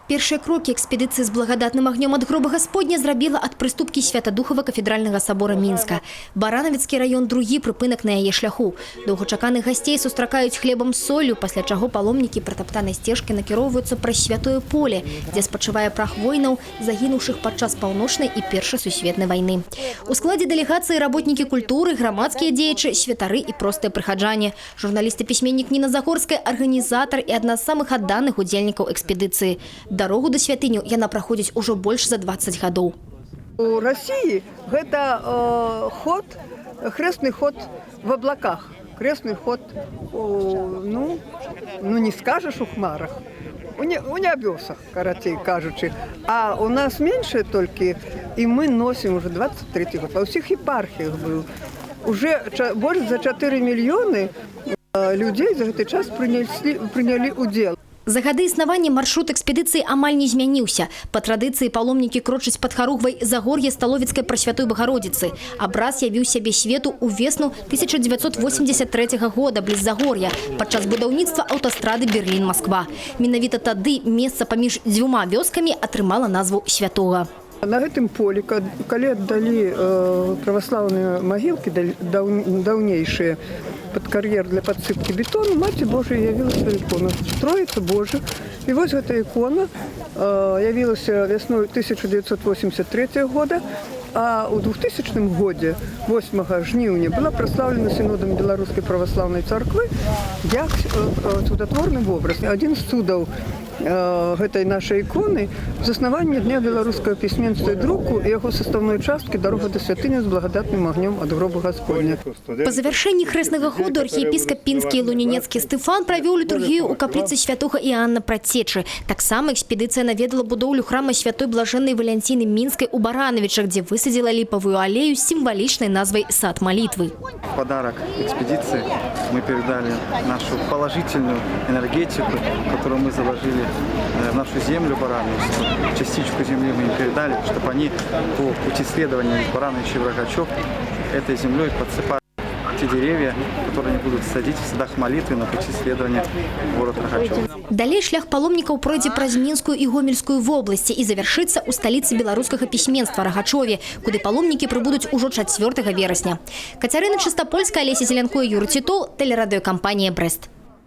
Першыя крокі экспедыцыі з благадатным агнём ад гроба Гасподня зрабіла ад прыступкі Святадухава кафедральнага сабора Мінска. Баранавіцкі раён — другі прыпынак на яе шляху. Доўгачаканых гасцей сустракаюць хлебам з соллю, пасля чаго паломнікі пратаптанай сцежкі накіроўваюцца праз святое поле, дзе спачывае прах воінаў, загінуўшых падчас Паўночнай і Першай сусветнай вайны. У складзе дэлегацыі работнікі культуры, грамадскія дзеячы, святары і простыя прыхаджане. Журналіст і пісьменнік Ніна Загорская — арганізатар і адна з самых адданых удзельнікаў экспедыцыі. Дарогу да святыняў яна праходзіць ужо больш за 20 гадоў. У России гэта ход, крестный ход в облаках, крестный ход, ну не скажешь, у хмарах, у нябёсах, карацей кажучы. А у нас меньше толькі, і мы носім уже 23 год. Ва ўсіх епархіях быў. Уже больш за 4 мільёны людзей за гэты час прынялі удзел. За гады існавання маршрут экспедыцыі амаль не змяніўся. Па традыцыі паломнікі крочаць пад харугвай Загор'я Сталовіцкай Прасвятой Багародзіцы. Абраз явіў сябе свету ў весну 1983 года бліз Загор'я падчас будаўніцтва аўтастрады Берлін-Масква. Менавіта тады месца паміж дзвюма вёскамі атрымала назву святога. На гэтым полі, калі аддалі праваслаўныя магілкі даўнейшыя пад кар'ер для падсыпкі бетону, Маці Божая явіла сваю ікону. Троица Божия. І вось гэта ікона явілася вясной 1983 года, а ў 2000 годзе, 8 жніўня, была праслаўлена сінодам Беларускай праваслаўнай царквы як цудатворны вобраз. Адзін з цудаў гэтай нашай іконы — заснаванне Дня беларускага пісьменства і друку і яго састаўной часткі «Дарога да святыні з благадатным агнём ад гроба Гасподня». Па завяршэнні хрэснага ходу архіепіскап Пінскі і Лунінецкі Стэфан правёў літургію ў капліцы святога Іоанна Прадцечы. Таксама экспедыцыя наведала будоўлю храма святой блажэннай Валянціны Мінскай у Баранавічах, дзе высадзіла ліпавую алею з сімвалічнай назвай «Сад малітвы». В подарок экспедиции мы передали нашу положительную энергетику, которую мы заложили в нашу землю барановичскую. Частичку земли мы им передали, чтобы они по пути следования из Барановича в Рогачев этой землей подсыпали те деревья, которые они будут садить в садах молитвы на пути следования в город Рогачев. Далей шлях паломнікаў пройдзе праз Мінскую і Гомельскую вобласці і завяршыцца ў сталіцы беларускага пісьменства Рагачове, куды паломнікі прыбудуць ужо 4 верасня. Кацярына Чыстапольская, Алеся Зелянко, Юрый Цітоў, тэлерадыёкампанія «Брэст».